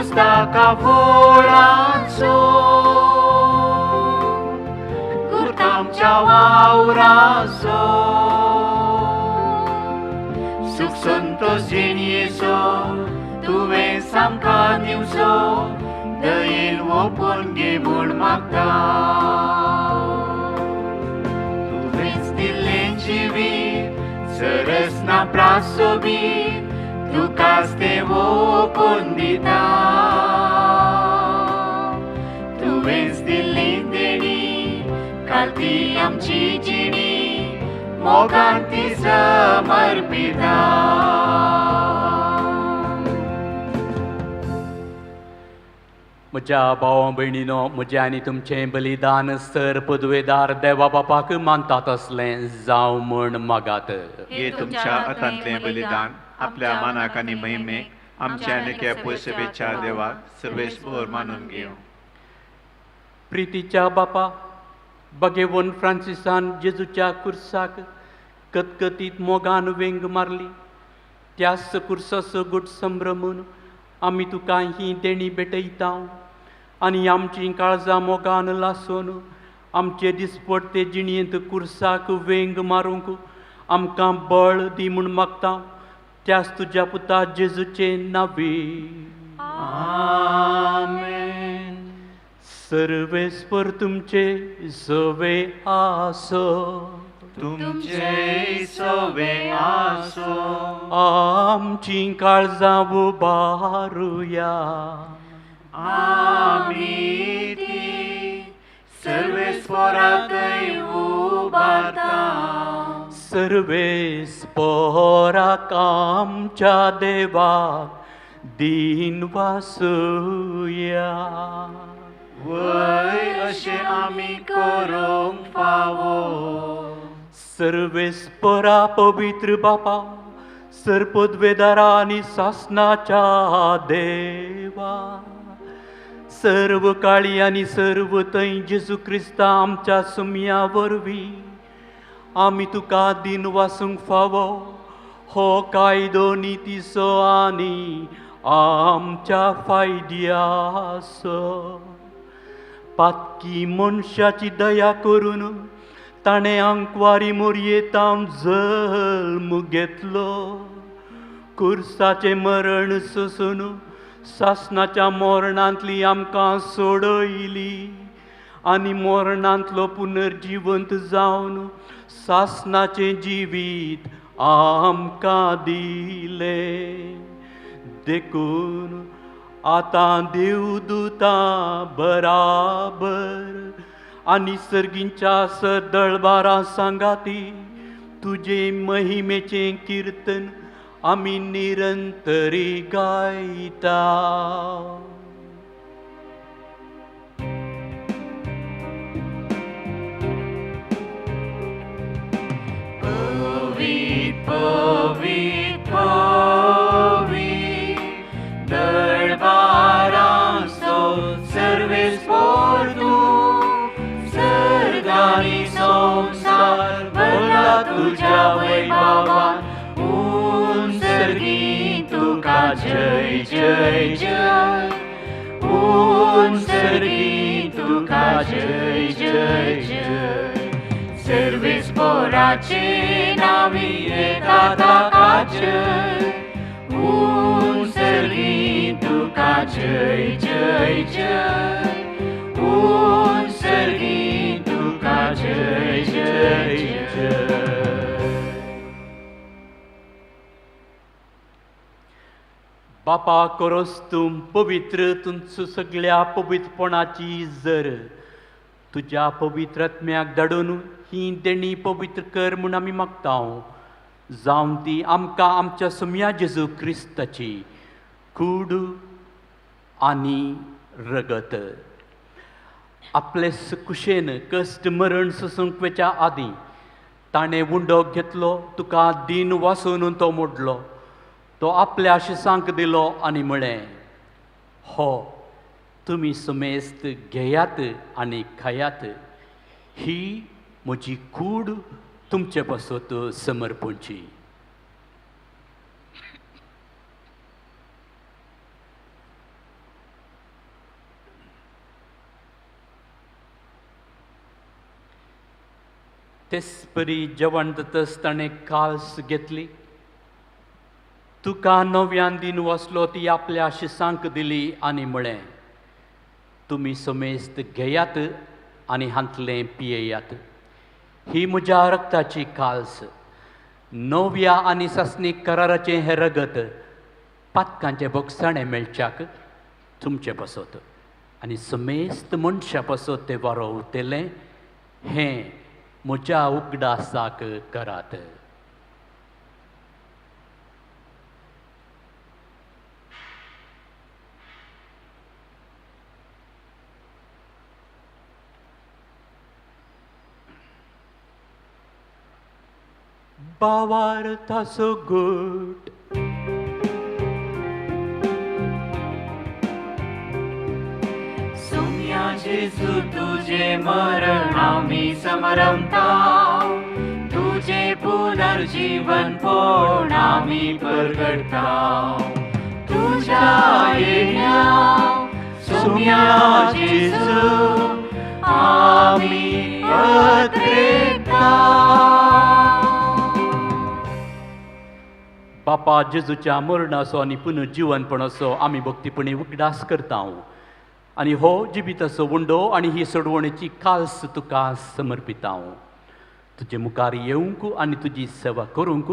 पुस्तका फोळांचो गुरतामच्या वावराचो सुख संतोष जिणयेचो तुवें सामकां दिवचो दयेन ओपून घे म्हूण मागता तुवेंच दिल्लें जिवीत सरस ना प्रासोबीत तुकाच तें ओपून दिता तुवेंच दिल्ली देणी कालती आमची जिणी मोगान ती समर्पिता. म्हज्या भावा भयणीनो, म्हजें आनी तुमचें बलिदान सर पदवेदार देवा बापाक मानतात असलें जावं म्हूण मागात. हे तुमच्या हातांतलें बलिदान आपल्या मानाक आनी महिमेक आमच्या आनी पयशेच्या देवाक सर्वेस्पर मानून घेवं. प्रितीच्या बापा, बगेवन फ्रांसिसान जेजूच्या कुर्साक कतकतीत मोगान वेंग मारली, त्याच कुर्साचो गुट संभ्रमून आमी तुका ही देणी भेटयता आनी आमचीं काळजां मोगान लासून आमचे दिसपडते जिणयेंत कुर्साक वेंग मारूंक आमकां बळ दी म्हूण मागता, त्याच तुज्या पुता जेजूचे नांवे. आमेन. सर्वेस्पर तुमचे सवे आसो, तुमचे सवे आसो. आमचीं काळजां उबारुया, आमी ती सर्वेस्पराकय उबारता. सर्वेस्पराक आमच्या देवाक दीन वासुया. वय अशें आमी करूंक फावो. सर्वेस्परा पवित्र बापा, सर्पद्वेदारा आनी सासनाच्या देवा, सर्व काळी आनी सर्व थंय जेजू क्रिस्ता आमच्या सुमया वरवीं आमी तुका दीन वासूंक फावो हो कायदो नितीचो आनी आमच्या फायद्याचो. पातकी मनशाची दया करून ताणें आंकवारी मोरयेताम जल्म घेतलो, कुर्साचें मरण सोसून सासनाच्या मरणांतली आमकां सोडयली आनी मरणांतलो पुनर्जिवंत जावन सासनाचें जिवीत आमकां दिलें. देखून आतां देवदूतां बराबर आनी सर्गींच्या सदळबारां सांगाती तुजे महिमेचें किर्तन आमी निरंतरी गायता. पवित्र पवित्र पवित्र दरबारांचो सर्वेस्पर तूं, सर्गांनी संवसार भरला तुज्या वैभवान, उंच तुका जय जय जय, उंच तुका जय जय जय. सर्वेस्पराचे नांवी येता ताका जय, उंच तुका जय जय जय, उंच तुका जय जय जय. बापा करोस तूं पवित्र तुमचो सगळ्या पवित्रपणाची जर तुज्या पवित्र आत्म्याक धाडून ही देणी पवित्र कर म्हूण आमी मागता, जावन ती आमकां आमच्या सुमया जेजू क्रिस्ताची कूड आनी रगत आपले कुशेन कश्ट मरण सोसूंक वच्या आदीं ताणें उंडो घेतलो, तुका दीन वासून तो मोडलो, तो आपल्या शिसांक दिलो आनी म्हळें, हो तुमी सुमेस्त घेयात आनी खायात, ही म्हजी कूड तुमचे पासत समर्पणची. तेच परी जेवण जातच ताणें काल्स घेतली, तुका नव्यान दिन वसलो ती आपल्या शिसांक दिली आनी म्हळें, तुमी समेस्त घेयात आनी हांतलें पियेयात. ही म्हज्या रक्ताची काल्स, नव्या आनी सासणीक कराराचें हें रगत पातकांचें बोगसाणें मेळच्याक तुमचे पासत आनी समेस्त मनशा पासत तें वारोवतलें. हें म्हज्या उगडासाक करात. भावार्थाचो गूट. सोम्या जेजू तुझे मरण आमी समरमता, तुझे पुनर्जीवन पण आमी परगडता. तुझ्या येण्या सोम्या जेजू आमी अत्रेता. बापा जेजूच्या मरणाचो आनी पुनर्जीवनपणाचो आमी भक्तीपणी उगडास करता आनी हो जिविताचो उंडो आनी ही सोडवणेची काल्स तुका समर्पिता. तुजे मुखार येवंक आनी तुजी सेवा करूंक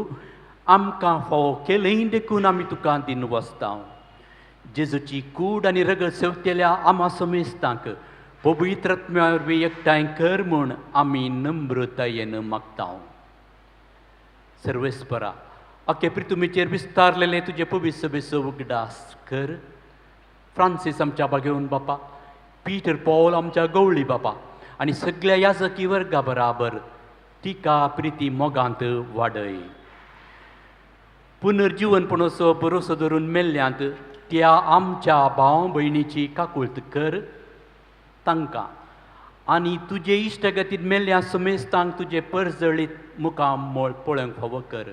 आमकां फावो केलें देखून आमी तुका दिन वसता. जेजूची कूड आनी रगत सेवतेल्या आमा समेस्तांक पवित्र आत्म्या वरवीं एकठांय कर म्हूण आमी नम्रतायेन मागता. सर्वेस्परा, अख्खे प्रितुमीचेर विस्तारलेले तुजे पवित्र सभेचो उगडास कर. फ्रांसीस आमच्या बागेवन बापा, पीटर पॉल आमच्या गवळी बापा आनी सगळ्या याजकी वर्गा बराबर तिका प्रिती मोगांत वाडय. पुनर्जीवनपणाचो भरोसो धरून मेल्ल्यांत त्या आमच्या भाव भयणीची काकुळत कर तांकां आनी तुजे इश्टगतीन मेल्ल्या समेस्तांक तुजे परजळीत मुखामळ पळोवंक फावो कर.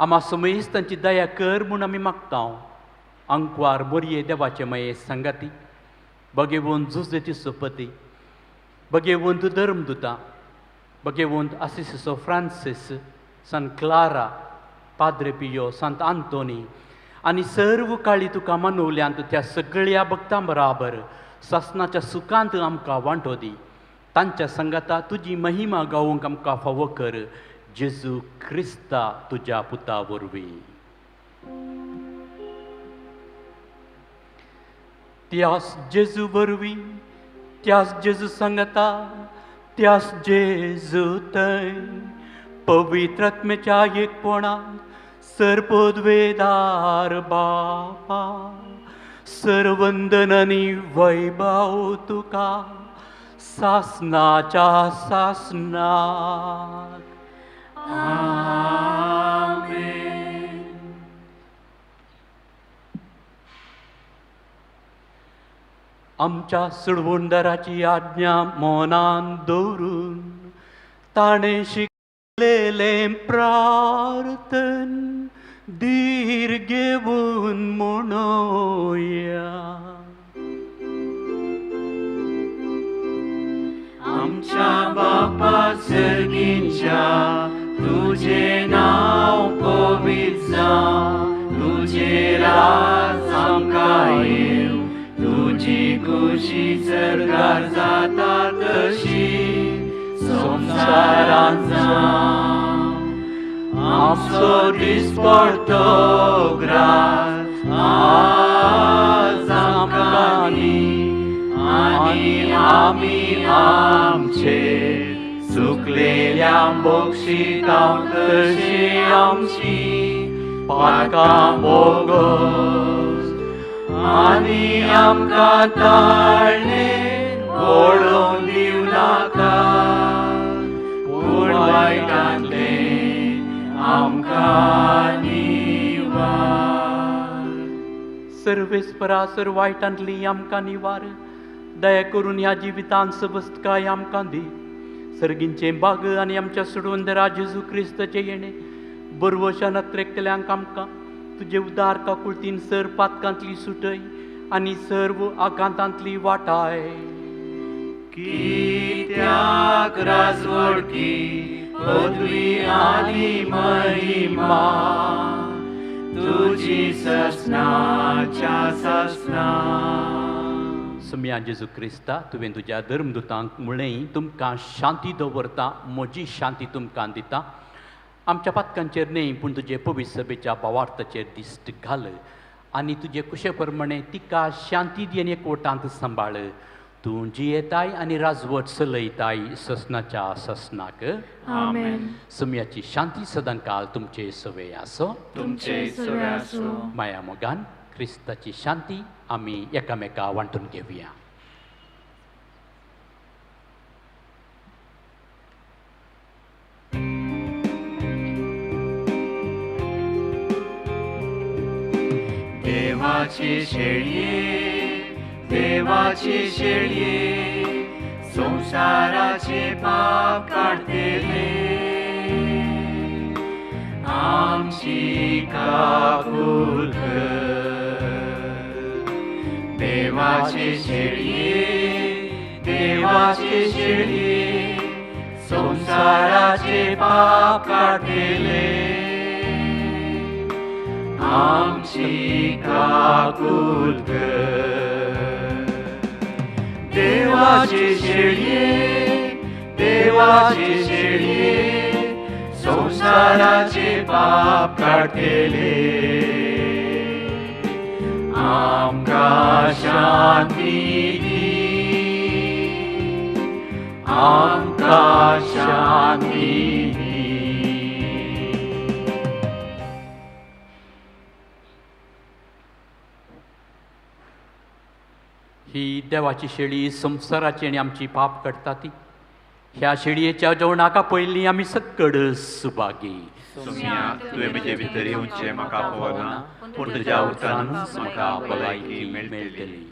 आमा समेस्तांची दया कर म्हूण आमी मागता. अंकवार मोरये देवाचे माये सांगाती, बगेवंत जुजेची सोपती, बगेवंत धर्मदुता, बगेवंत आसिसो Francis, Sant Clara, Padre Pio, Sant Anthony आनी सर्व काळी तुका मनवल्यांत त्या सगळ्या भक्तां बराबर सासनाच्या सुखांत आमकां वांटो दी. तांच्या संगाता तुजी महिमा गावंक आमकां फावो कर. जेजू क्रिस्ता तुज्या पुता वरवीं. त्यास जेजू वरवीं, त्यास जेजू सांगता, त्यास जेजू थंय पवित्र आत्म्याच्या एकपणान सर्पद्वेदार बापा, सर्वंदन आनी वैभव तुका सासनाच्या सासनाक. आमेन. आमच्या सुडवुंदराची आज्ञा मनान दवरून ताणें शिकलेलें प्रार्थन धीर घेवन म्हणोया. आमच्या बापा सर्गींच्या, तुझे नांव पवित्र जावं, तुझे राज आमकां येवं, तुजी खुशी सर्गार जाता तशी संवसारांत जावं. आमचो दिसपडतो ग्रास आज आमकां दी, आनी आमी आमचे चुकलेल्या बक्षितां तशी आमची पातकां बोगस, आनी आमकां ताळणे वळोवन दिवं नाका, पूण वायटांतलें आमकां निवार. सर्वेस्परा, सर वायटांतली आमकां निवार. दया करून ह्या जिवितांत सबस्तकाय आमकां दी. सर्गींचें बाग आनी आमच्या सोडवंदरा जेजू क्रिस्ताचें येणें बरवशान अत्रेकतल्यांक आमकां तुजे उदार काकुळतीन सर पातकांतली सुटय आनी सर्व आकांतांतली वाटाय. कित्याक राजवडकी पदवी आनी महिमा तुजी ससनाच्या ससना. सोम्या जेजू क्रिस्ता, तुवें तुज्या धर्मदुतांक म्हणलें, तुमकां शांती दवरता, म्हजी शांती तुमकां दिता. आमच्या पातकांचेर न्हय पूण तुजे पवित्र सभेच्या भावार्थाचेर दिश्ट घाल आनी तुजे कुशे प्रमाणे तिका शांती दी आनी एकवटांत सांबाळ. तूं जियेताय आनी राजवट चलयताय ससनाच्या ससनाक. आमेन. सोम्याची शांती सदांकाल तुमचे सवे आसो. तुमचे सवे आसो. माया मोगान क्रिस्ताची शांती आमी एकामेका वांटून घेवया. देवाची शेळये, देवाची शेळये, संवसाराचे पाप काडटले, आमची काकूल कर. देवाची शेळये, देवाची शेळये, संवसाराचे पाप काडटले, आमची काकूल कर. देवाची शेळये, देवाची शेळये, संवसाराचे पाप काडटले, आमकां शांती दी, आमकां शांती दी. ही देवाची शेळी संवसाराची आनी आमची पाप काडटा ती. ह्या शेळयेच्या जेवणाका पयलीं आमी सक्कड सुभागी. सोम्या, तुवें म्हजे भितर येवचें म्हाका पवना, पूण तुज्या उतरानूच म्हाका भलायकी मेळटली.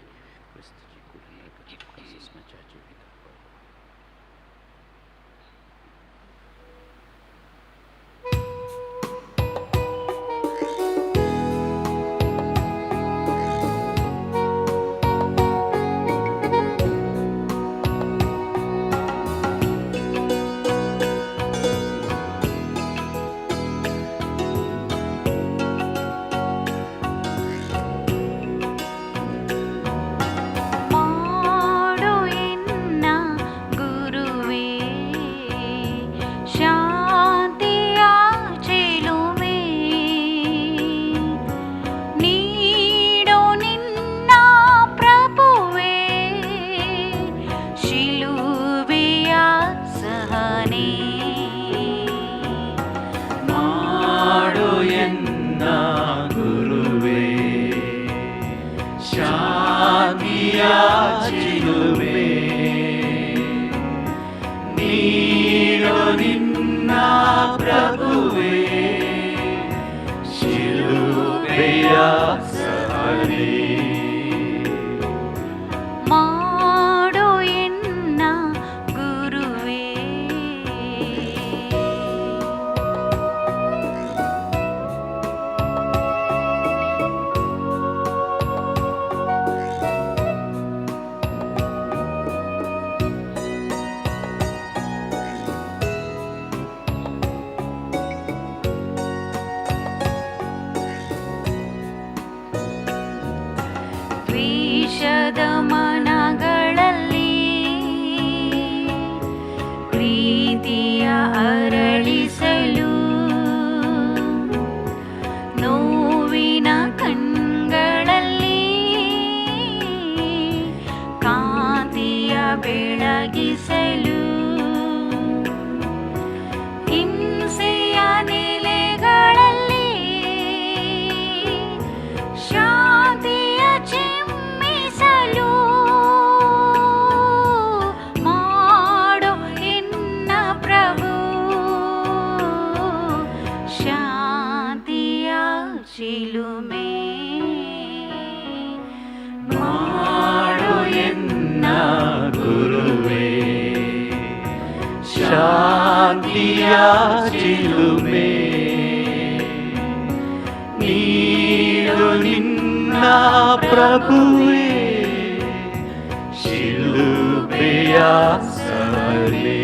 शिलुबेया सने.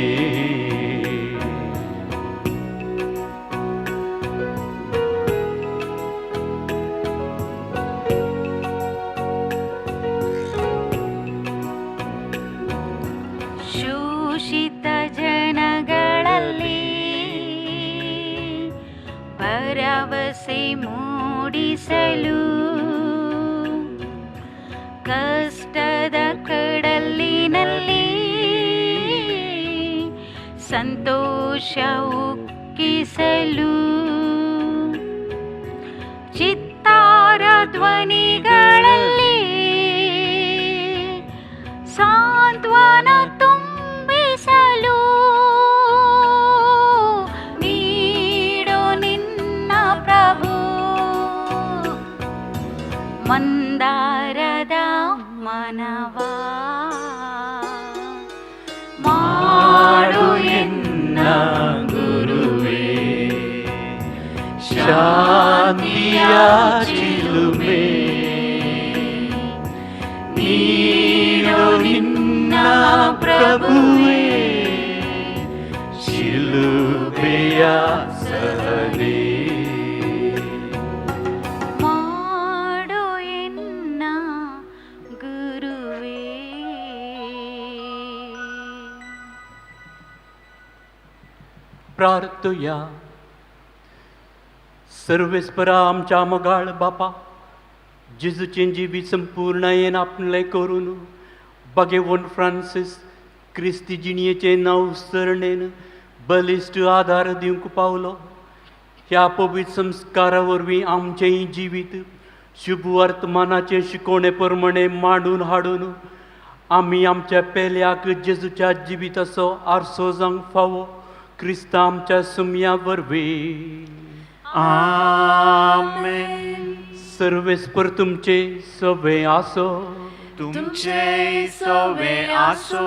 ಶೋಷಿತ ಜನಗಳಲ್ಲಿ ಭರವಸೆ ಮೂಡಿಸಲು, ಕಷ್ಟದ ಕಡಲಿನಲ್ಲಿ ಸಂತೋಷ ಉಕ್ಕಿಸಲು, ಚಿತ್ತಾರ ಧ್ವನಿಗಳಲ್ಲಿ ಸಾಂತ್ವನ ತುಂಬಿಸಲು, ನೀಡು ನಿನ್ನ ಪ್ರಭು ಮಂದಾರದ ಮನವ, ಮಾಡು ಎನ್ನ ಗುರುವೇ ಶಾಂತಿಯ ಚಿಲುಮೆ, ನೀಡು ನಿನ್ನ ಪ್ರಭುವೇ ಶಿಲುಬೆಯ ಸಹನೆ. ಮಾಡು ಎನ್ನ ಗುರುವೇ. प्रार्थुया. सर्वेस्परा आमच्या मोगाळ बापा, जेजूचें जिवीत संपूर्णयेन आपलें करून बागेवन फ्रांसीस क्रिस्ती जिणयेचें नांव सरणेन बलिश्ट आदार दिवंक पावलो. ह्या पवित्र संस्कारा वरवीं आमचेंय जिवीत शुभ वर्तमानाचे शिकोवणे प्रमाणें मांडून हाडून आमी आमच्या पेल्याक जेजूच्या जिविताचो आरसो जावंक फावो, क्रिस्ता आमच्या सुमया वरवीं. आमेन. सर्वेस्पर तुमचे सवे आसो. तुमचे सवे आसो.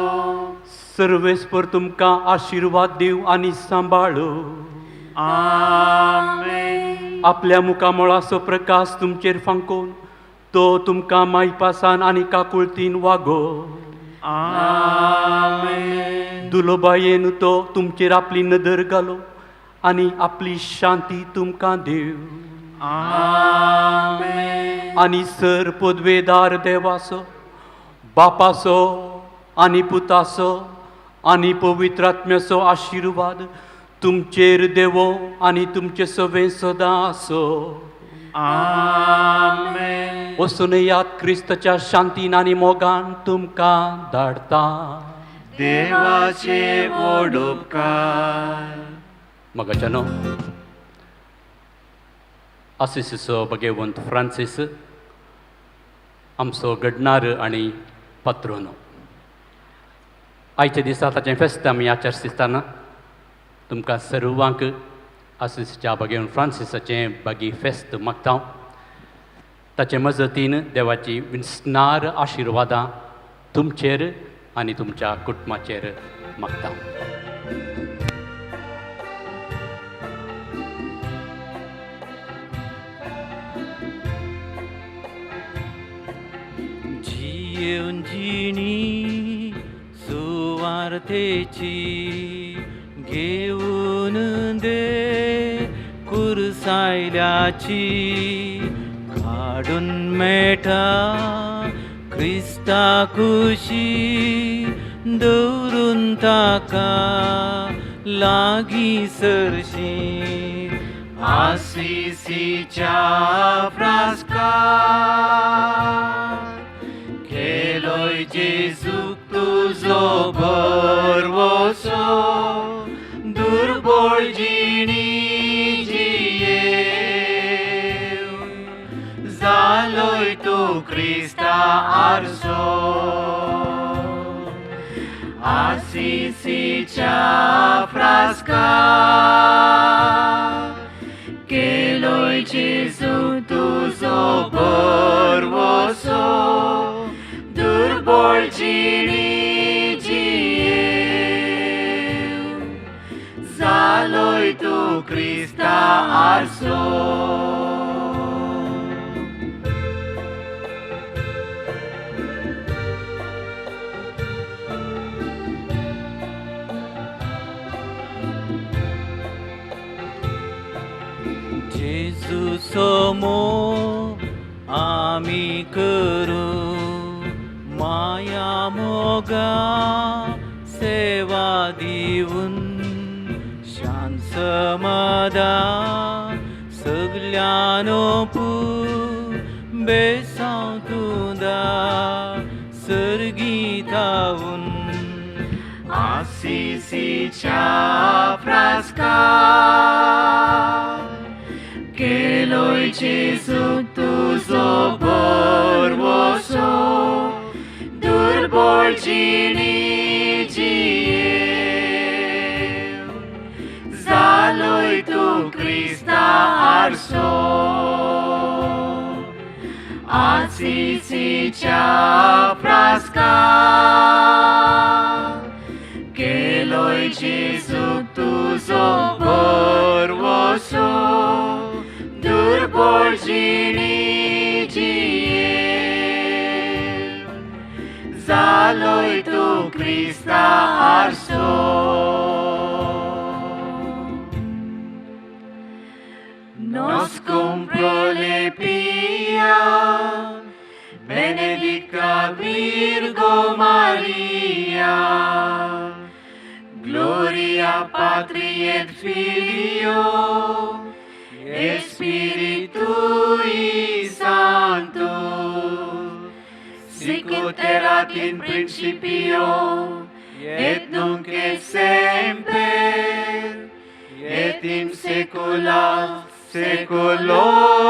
सर्वेस्पर तुमकां आशिर्वाद दिवं आनी सांबाळू. आमेन. आपल्या मुखामळाचो प्रकाश तुमचेर फांकोवन तो तुमकां मायपासान आनी काकुळतीन वागो. आमेन. दुलोबायेन तो तुमचेर आपली नदर घालो आनी आपली शांती तुमकां दिवं. आमेन. आनी सर पदवेदार देवाचो, बापाचो आनी पुताचो आनी पवित्र आत्म्याचो आशिर्वाद तुमचेर देवो आनी तुमचे सवें सदां आसो. आमेन. वचून याद क्रिस्ताच्या शांतीन आनी मोगान तुमकां धाडटा. देवाचे व्हड उपकार. मगाच्यानो, आसिसीचो भगेवंत फ्रांसीस आमचो घडणार आनी पात्रोनो, आयच्या दिसा ताचें फेस्त आमी आचरिसतना तुमकां सर्वांक आसिसीच्या भगेवंत फ्रांसीसाचें बागी फेस्त मागता. ताचे मजतीन देवाची विस्नार आशिर्वादां तुमचेर आनी तुमच्या कुटुंबाचेर मागता. जियेवन जिणी सुवार्थेची घेवन दे कुरसायल्याची, काडून मेळटा क्रिस्ता खुशी, दवरून ताका लागीं सरशी. आसिसीच्या फ्रास्कार केलोय जेजूक तुजो भरवसो, दुर्बळ जिणी जियेवन जालोय तूं क्रिस्ता आरसो. आसिसीच्या फ्रास्कार केलोय जेजू तुजो भरवसो, दुर्बळ जिणी जियेवन जालोय तूं क्रिस्ता आरसो. करूं माया मोगा सेवा दिवन शांत समाधान सगल्यानो बेसांव तुदा सर्गीतावून. आसिसीच्या फ्रास्का केलोय जेजू तुजो भरवसो दुर्बळ जिणी जियेव जालोय तूं क्रिस्ता आरसो. आसिसीच्या फ्रास्का केलोय जेजू तुजो भरवसो दुर्बळ जिणी जियेव जालोय तूं क्रिस्ता आरसो. Nos cum prole pia, benedicta Virgo Maria, Gloria Patri et Filio, et Spiritui Sancto, sicut erat in principio, et nunc et semper, et in saecula saeculorum.